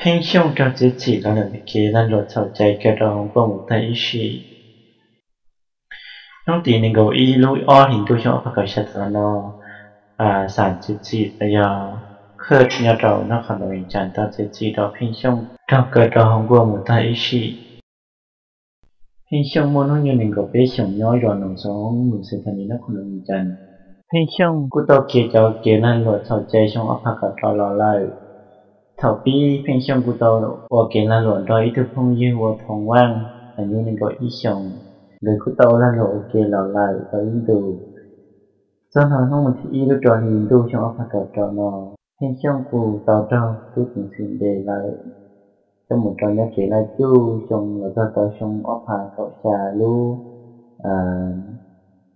Pheej Xyooj raug txiav txim los lawm vim kev lag luam txhaum cai kaw rau hauv nkuaj mus tag ib sim. Hnub tim nees nkaum ib lub ob hlis ntuj xyoo ob phav kaum xya tas los no, xam txiav txim los yog khawj nyob rau nrob qhov nuav Vias Cas tau txiav txim rau Pheej Xyooj raug kaw rau hauv nkuaj mus tag ib sim. Pheej Xyooj muaj hnub nyoog nees nkaum peb xyoos nyob zos Noom Xoob, mus xev thas nis nrob qhov nuav Vias Cas. Pheej Xyooj kuj tau kiag cov kev lag luam txhaum cai xyoo ob phav kaum rau los lawm. Thaum pib Pheej Xyooj kuj tau ua kev lag luam nrog ib tug phooj ywg ua Thoov Vaaj, hnub nyoog nees nkaum ib xyoos, nkawd kuj tau ua lag luam ua ke los lawm tau ib ntus. Txog hnub mus thib ib lub rau hli ntuj xyoo ob phav kaum rau no, Pheej Xyooj kuj tau raug tub ceev xwm ntes lawm coj mus rau nyob tsev laj cuj xyoo los txog tau xyoo ob phav kaum xya lub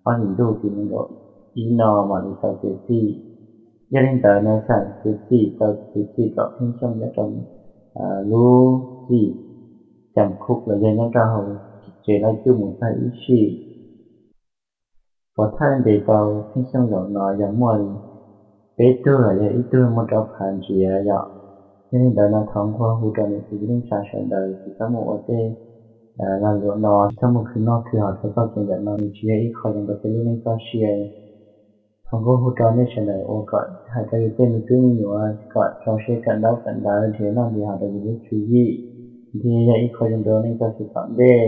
ob hlis ntuj tim nees nkaum ib no mam li tau txiav txim. Yog li ntawd no xam txiav txim tau txiav txim kom Pheej Xyooj nyob rau lub txim cam khuj los yog nyob rau hauv tsev laj cuj mus tag ib sim. Pov thawj ntes tau Pheej Xyooj zaum no yog muaj li peb tug los yog ib tug muaj rau phav ntsiav yom. Yog li ntawd no thov nquag hu rau niam txiv kwv tij neej tsa sawv daws tsis txhob mus ua tej lag luam no, tsis txhob mus khwv noj khwv haus rau txoj kev ntawm no, nws tsis yog ib qho zoo rau peb lub neej txoj sia. Thov nquag hu rau nej sawv daws ua kom hais rau yus tej me tub me nyuam kom rau siab kawm ntaub kawm ntawv, nrhiav noj nrhiav haus rau yus lub tswv yim, thiaj yog ib qho zoo rau neej txoj sia tom ntej.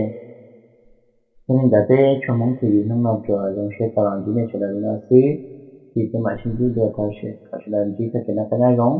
Yog li ntawd peb tshuab Hmoob TV hnub no tsuas zoo siab tau los ntsib nej sawv daws li no xwb, ces peb mam sib ntsib dua tau, kom sawv daws ntsib txoj kev noj qab nyob zoo.